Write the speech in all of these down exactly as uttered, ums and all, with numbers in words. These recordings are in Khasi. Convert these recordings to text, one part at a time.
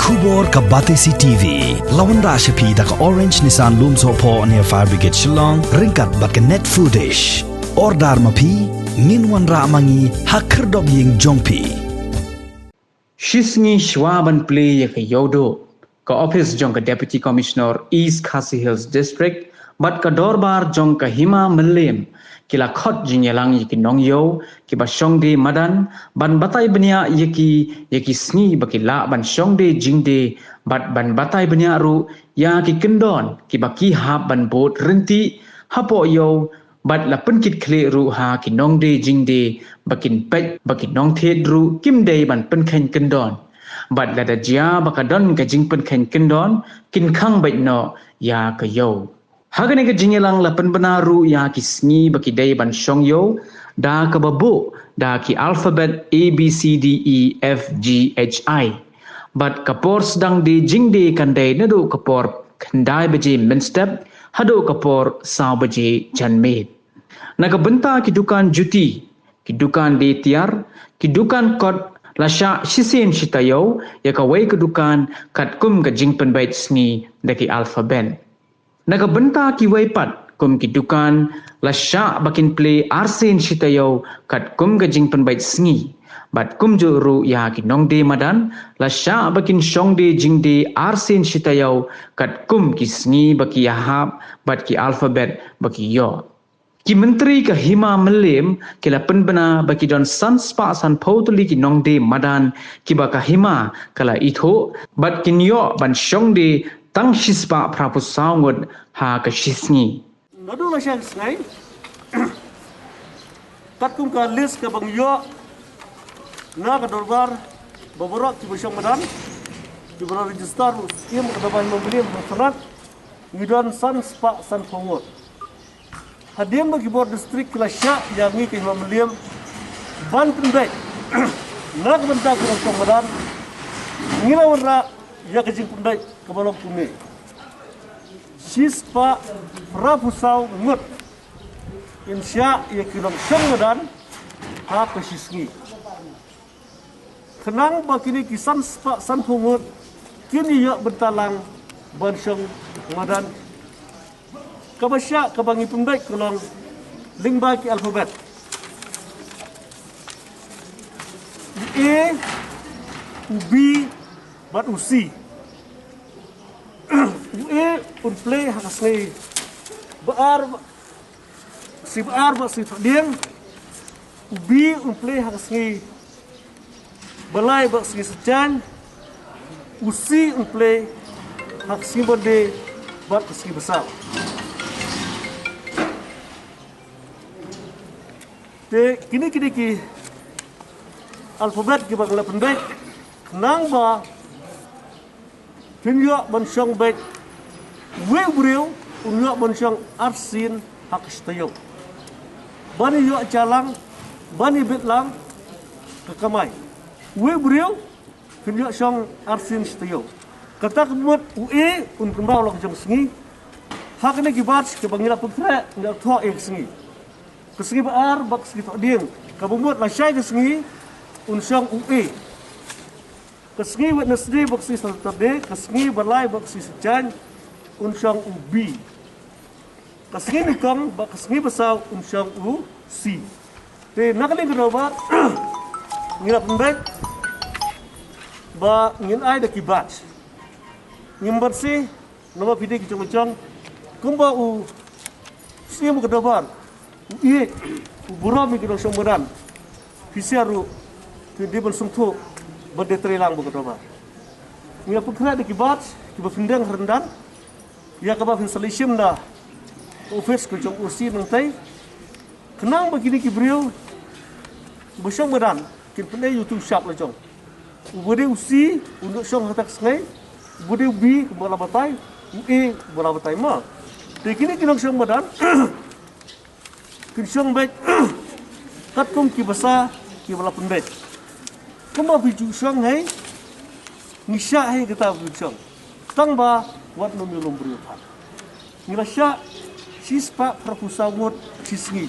Khubor ka Batesi T V la wanrah sha phi da ka Orange Nissan Lumsohphoh near Fire Brigade Shillong ryngkat bad ka Net Foodish. Order ma phi, ngin wanrah ma ngi ha khyrdop ïing jong phi. Shisngi shuwa ban plie ïa ka Ïewduh, ka ophis jong ka Deputy Commissioner East Khasi Hills District bad ka dorbar jong ka Hima Mylliem ki la khot jingïalang ïa ki nongïew kiba shong die madan ban batai bniah ïa ki, ïa ki sngi ba ki lah ban shong die jingdie bad ban batai bniah ruh ïa ki kyndon kiba ki hap ban bud ryntih hapoh ïew, bad la pynkitkhlieh ruh ha ki nongdie jingdie ba kin peit ba ki nongthied ruh kim dei ban pynkheiñ kyndon. Bad lada jia ba ka don ka jingpynkheiñ kyndon, kin khang beit noh ïa ka ïew. Ha kane ka jingïalang la pynbna ruh ïa ki sngi ba ki dei ban shong ïew da kaba buh da ki alphabet A B C D E F G H I. Bad ka por sdang die jingdie kan dei naduh ka por khyndai baje mynstep haduh ka por saw baje janmiet. Na ka bynta ki dukan juti, ki dukan die tiar, ki dukan kot la shah shisien shi taïew ïa kawei ka dukan katkum ka jingpynbeit sngi da ki alphabet. Na ka bynta kiwei pat kum ki dukan la shah ba kin plie arsien shi taïew katkum ka jingpynbeit sngi. Bad kumjuh ruh ïa ki nongdie madan la shah ba kin shong die jingdie arsien shi taïew katkum ki sngi ba ki ïahap bad ki alphabet ba ki ïoh. Ki myntri ka Hima Mylliem ki la pynbna ba ki don san spah sanphew tylli ki nongdie madan kiba ka Hima ka la ithuh bad kin ïoh ban shong die tang shi spah phraphew saw ngut ha ka shi sngi. Naduh lashai sngi, katkum ka list kaba ngi ïoh na ka dorbar, ba baroh kiba shong madan kiba la register ruh, ïa ka dorbar Hima Mylliem ba sanad, ngi don san spah sanphew ngut. Hadien ba ki bor district ki la shah ïa ngi ka Hima Mylliem ban pynbeit na ka bynta ki nongshong madan, ngi la wanrah ïa ka jingpynbeit kaba long kumne: shi spah phraphew saw ngut yn shah ïa ki nongshong madan ha ka shi sngi. Khnang ba kine ki san spah sanphew ngut kin ïoh bynta lang ban shong madan, kaba shah kaba ngi pynbeit ka long lyngba ki alphabet: u A, u B bad u C. U A un plie ha ka sngi ba ar, sngi ba ar bad sngi thohdieng. U B un plie ha ka sngi ba lai bad sngi saitjaiñ. U C un plie ha ka sngi Monday bad ka sngi Basaw. Te kine, kine ki alphabet kiba ngi la pynbeit khnang ba phin ïoh ban shong beit. Uwei u briew un ïoh ban shong arsien ha ka shi taïew ban ïoh jia lang, ban ïa bit lang ka kamai. Uwei u briew phin ïoh shong arsien shi taïew. Kata ka mut u A un kynmaw la ka jong sngi. Ha kane ki batch kiba ngi la pynkhreh, ngi la thoh ïa ka sngi. Ka sngi ba ar bad ka sngi thohdieng, kaba mut lashai ka sngi, un shong u A. Ka sngi Wednesday bad ka sngi Saturday, ka sngi ba lai bad ka sngi saitjaiñ, un shong u B. Ka sngi nyngkong bad ka sngi Basaw, un shong u C. Te na ka liang ka dorbar ngi la pynbeit ba ngin ai da ki batch. Ngim banse namar phi dei ki jong la jong. Kumba u Siem ka dorbar u ïeit, u burom ïa ki nongshong madan, phi sngewthuh, phi dei ban sngewthuh ba dei trei lang bad ka dorbar. Ngi ïa pynkhreh da ki batch kiba phin deng ha ryndang ïa kaba phin sa leit shim na ka ophis ka jong u C nangtai. Khnang ba kine ki briew ba shong madan kin pynlong ïa u tu shap la jong. Uba dei u C un ïoh shong ha kata ka sngi, uba dei u B kumba la batai, u A kumba la batai ma. Te kine ki nongshong madan kin shong beit katkum ki basa kiba la pynbeit. Kumba phi ju shong hi, ngi shah hi kata phi ju shong. Tang ba wat nym ïalum briew pat. Ngi la shah shispah phraphew saw ngut shi sngi.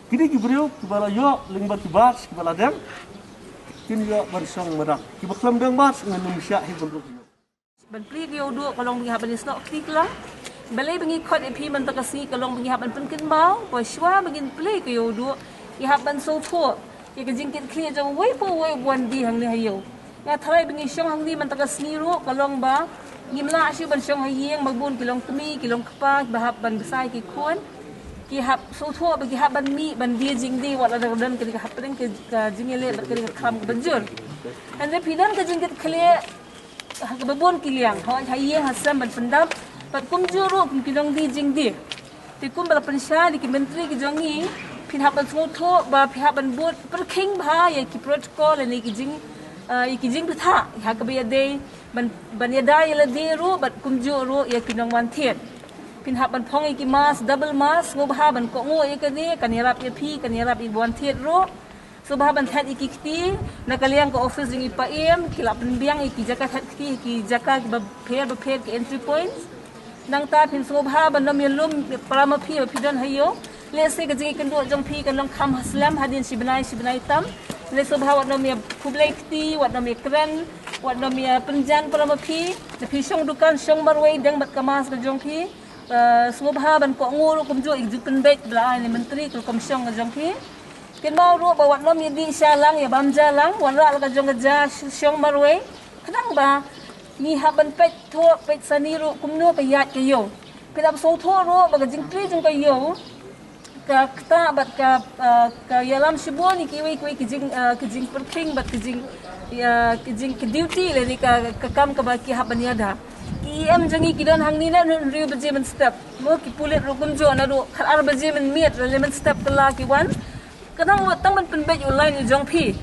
Kine ki briew kiba la ïoh lyngba ki batch kiba la deng, Kin ïoh ban shong madan. Kiba khlem dang mat ngan ym shah hi ban ruh. Ban plie ka ïew duh ka long ba ngi hap ban ïasnoh kti klang. Balei ba ngi khot ïa phi mynta ka sngi ka long ba ngi hap ban pynkynmaw ba shwa ba ngin plie ka ïew duh ngi hap ban sngewthuh ïa ka jingkit khlieh jong uwei pa uwei uba wan die hangne ha ïew. Nga tharai ba ngi shong hangne mynta ka sngi ruh ka long ba ngim lah shuh ban shong ha ïing, ba bun ki long kmie ki long kpa kiba hap ban bsa ïa ki khun. Ki hap sngewthuh ba ki hap ban mih ban die jingdie wat la da ka don ka dei ka hapdeng ka, ka jingïaleh bad ka dei ka kam kaba jur. Hynrei phi don ka jingkit khlieh ha kaba bun ki liang, ha, ha ïing ha sem ban pyndap bad kumjuh ruh kum ki nongdie jingdie. Te kumba la pynshai da ki myntri ki jong ngi, phin hap ban sngewthuh ba phi hap ban bud pyrkhing bha ïa ki protocol ne ki jing, ah, ïa ki jingbthah ha kaba ïadei ban, ban ïada ïa lade ruh bad kumjuh ruh ïa ki nongwan thied. Phin hap ban phong ïa ki mask, double mask, sngewbha ban kohnguh ïa kane, kan ïarap ïa phi, kan ïarap ïa ki wan thied ruh. Sngewbha ban thet ïa ki kti, na ka liang ka office jong i Paiem ki la pynbiang ïa ki jaka thet kti, ki jaka kiba pher ba pher, ki entry points. Nangta phin sngewbha ban ym ïalum para ma phi ba phi don ha ïew. Lehse ka jingïakynduh jong phi kan long kham ha slem hadien shi bnai shi bnai tam. Lehse sngewbha wat ym ïa khublei kti, wat ym ïa kren, wat ym ïa pynjan para ma phi. Lada phi shong dukan shong marwei deng bad ka mask ka jong phi. Eh, sngewbha ban kohnguh ruh kumjuh ïa ka jingpynbeit ba la ai na i myntri ka rukom shong ka jong phi. Kynmaw ruh ba wat nym ïa dih sha lang, ïa bam ja lang, wanrah la ka jong ka ja sh-, shong marwei. Khnang ba ngi hap ban peit thuh, peit sani ruh kumno ka ïaid ka ïew. Phi hap sngewthuh ruh ba ka jingplie jong ka ïew, ka ktah bad ka, ah, ka ïalam shibun ïa kiwei kiwei ki jing, ah, ki jingpyrkhing bad ki jing, ïa, ki jing, ki duty lane ka, ka kam kaba ki hap ban ïada. Ki E M jong ngi ki don hangne naduh hynriew baje mynstep. Mo, ki pulit ruh kumjuh naduh khatar baje mynmiet, lane mynstep kylla ki wan. Ka dang wat tang ban pynbeit u line u jong phi.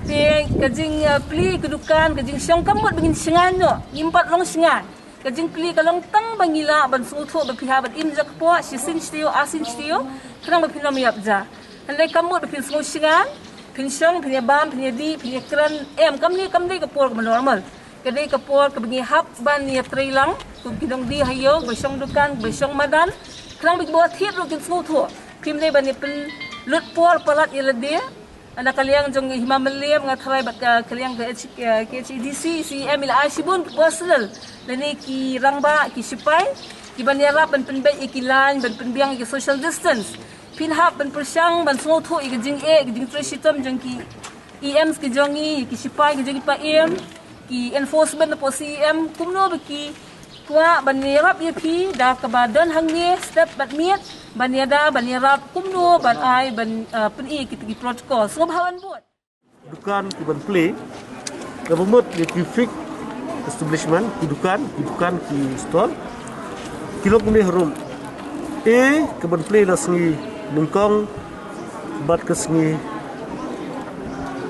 Te ka jing, ah, plie ka dukan, ka jingshong kam mut ba ngin shngaiñ noh, ngim pat long shngaiñ. Ka jingplie ka long tang ba ngi lah ban sngewthuh ba phi hap ban im jakpoh shisien shi taïew, arsien shi taïew, khnang ba phin ym ïap ja. Hynrei kam mut ba phin sngew shngaiñ, phin shong, phin ïa bam, phin ïa dih, phin ïa kren, em, kam dei, kam dei ka por kaba normal. Ka dei ka por kaba ngi hap ban ïa trei lang kum ki nongdie ha ïew, ba shong dukan, ba shong madan. Khnang ba kiba thied ruh kin sngewthuh. Phim dei ban ïa pynlut por palat ïa lade. Na ka liang jong i Hima Mylliem, nga tharai bad ka, ka liang ka H-, eh, K H A D C, C E M i la ai shibun ki personnel lane ki rangbah, ki shipai, ki ban ïarap ban pynbeit ïa ki line, ban pynbiang ïa ki social distance. Phin hap ban pyrshang ban sngewthuh ïa ka jingeh, ka jingtrei shitom jong ki E Ms ki jong ngi, ki shipai ki jong ngi, Paiem, ki enforcement na poh C E M, kumno ba ki kwah ban ïarap ïa phi da kaba don hangne step bad miet, ban ïada, ban ïarap kumno ban ai, ban, ah, pyni kita ki protocol. Sngewbha ban bud. Dukan ki ban plie, kaba mut ïa ki fixed establishment, ki dukan, ki dukan, ki stall, ki long kumne harum. E, ka ban plie la sngi nyngkong bad ka sngi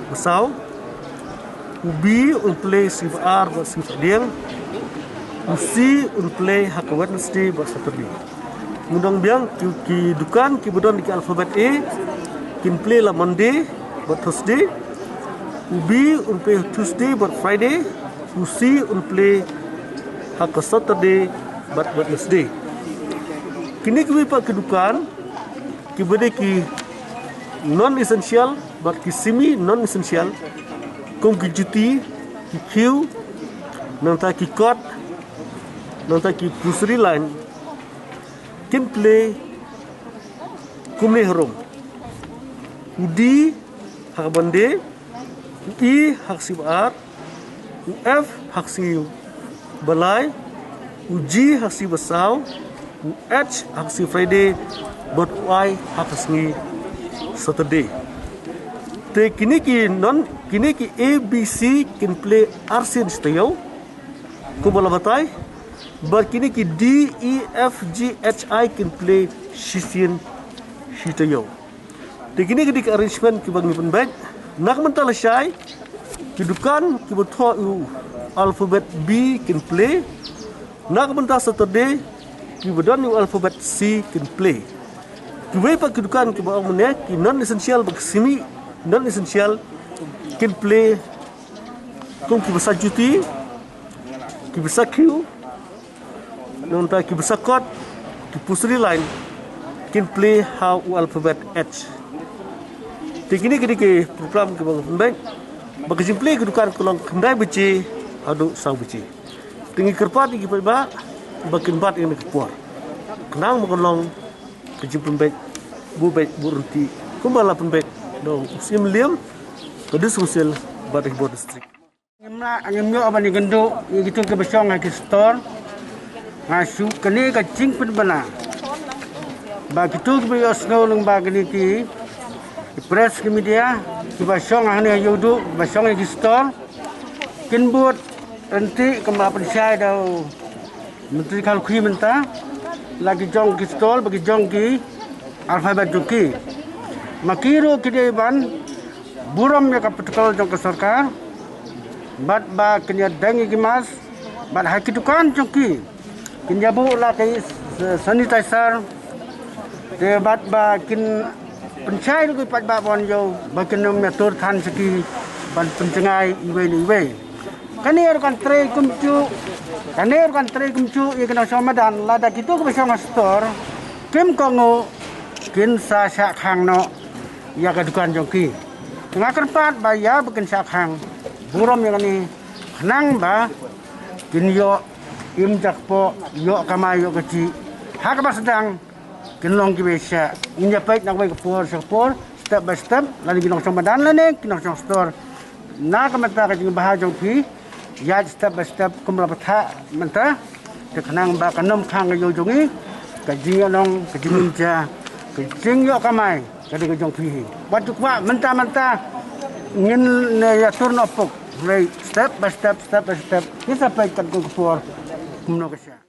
basaw. U B un plie sngi ba ar bad sngi ba dieng. U C un plie ha ka Wednesday bad Saturday. Ngi dang biang ki, ki dukan kiba don ki alphabet A kin plie la Monday bad Thursday. U B un plie Tuesday bad Friday. U C un plie ha ka Saturday bad Wednesday. Kine kiwei pat ki dukan kiba dei ki non essential bad ki semi non essential, kum ki juti, ki khiew, nangta ki kot, nangta ki grocery line, kin plie kumne harum. U D ha ka Monday, u E ha ka sngi ba ar, u F ha ka sngi ba lai, u G ha ka sngi ba saw, u H ha ka sngi Friday, bad u I ha ka sngi Saturday. Te kine ki non, kine ki A B C kin plie arsien shi taïew, kumba la batai, bad kine ki D, E, F, G, H, I kin plie shisien shi taïew. Te kine ki dei ki arrangement kiba ngi pynbeit. Na ka bynta lashai, ki dukan kiba thoh ïa u alphabet B kin plie. Na ka bynta Saturday, kiba don ïa u alphabet C kin plie. Kiwei pat ki dukan kiba ong mynne, ki non essential bad ki semi non essential kin plie kum kiba sa juti, kiba sa khiew, nangta kiba sa kot, ki grocery line, kin plie ha u alphabet H. Te kine ki dei ki program kiba ngi pynbeit. Ba ka jingplie ka dukan ka long khyndai baje haduh saw baje. Te ngi kyrpad ïa ki paidbah ba kin bat ïa kane ka por, khnang ba kan long ka jingpynbeit, buh beit buh ryntih kumba la pynbeit da u Syiem Liam, ka District Council bad ka Bor District. Ngim lah, ngim ïoh ban ïakynduh ïa kito kiba shong ha ki store. Nga shu kane ka jingpynbna ba kito kiba ïohsngew lyngba kine ki press, ki media, kiba shong hangne ha Ïewduh, kiba shong ha ki store, kin bud ryntih kumba pynshai da u Myntri Kharlukhi mynta, la ki jong ki store bad ki jong ki alphabet jong ki. Ma ki ruh ki dei ban burom ïa ka protocol jong ka sorkar, bad ba kin ïa deng ïa ki mask, bad ha ki dukan jong ki kin ïa buh la ki s-, sanitizer. Te bad ba kin pynshai ruh ki paidbah ban ïoh, ba kin ym ïa tur than sha ki ban pynjngai iwei na iwei. Kane ruh kan trei kumjuh, kane ruh kan trei kumjuh ïa ki nongshong madan, lada kito kiba shong ha store kim kohnguh, kin sa shah khang noh ïa ka dukan jong ki. Nga kyrpad ba ïa ba kin shah khang, burom ïa kane, khnang ba kin ïoh im jakpoh, ïoh kamai ïoh kajih ha kaba sdang, kin long kiba shah. Ngin ïa peit na kawei ka por sha ka por, step by step, lane ki nongshong madan lane ki nongshong store. Na ka bynta ka jingbha jong phi, ïaid step by step kumba la bthah mynta. Te khnang ba kan ym khang ka ïew jong ngi, ka jingïalang, ka jingim ja, ka jingïoh kamai ka dei ka jong phi hi. Wat ju kwah mynta mynta ngin ïa tur noh puk. Hynrei step by step, step by step, ngin sa peit katkum ka por kumno ka shah.